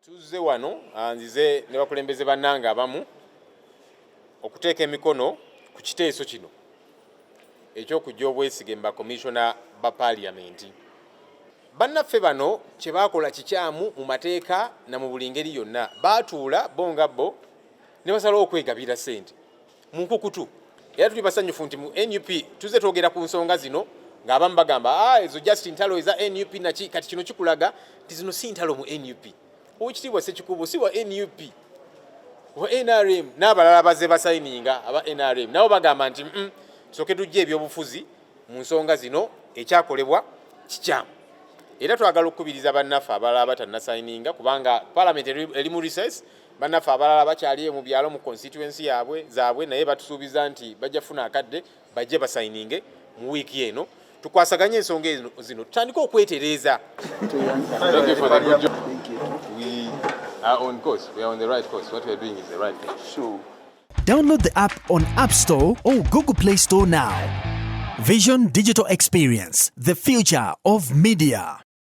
Tuzze wano, nzize ne bakulembeze bannange abamu okuteeka emikono ku kiteeso kino eky'okuggya obwesige mu bakomishona ba Paaliyamenti. Bannaffe bano kye baakola kikyamu mu mateeka na mu buli ngeri yonna. Baatuula bo nga bo ne basalawo okwegabira ssente mu nkukutu. Era tuli basanyufu nti mu NUP tuzze twogera ku nsonga zino ng'abamu bagamba, "Ah, ezo just ntalo eza NUP." Naki kati kino kikulaga nti zino si ntalo mu NUP. Owekitiibwa Ssekikubo si wa NUP, wa NRM, n'abalala bazze basayininga aba NRM nabo bagamba nti, tusooke tujje ebyobufuzi mu nsonga zino, ekyakolebwa kikyamu." Era twagala okukubiriza bannaffe abalala abatannasayininga, kubanga Parliament eri mu recess, bannaffe abalala bakyali mu byalo mu constituency yaabwe zaabwe, naye batusuubiza nti bajja kufuna akadde bajje basayininge mu wiiki eno, tukwasaganye ensonga eno zino, tutandike okwetereeza. Thank you for the good job. Thank you. We are on course. We are on the right course. What we are doing is the right thing. Sure. Download the app on App Store or Google Play Store now. Vision Digital Experience, the future of media.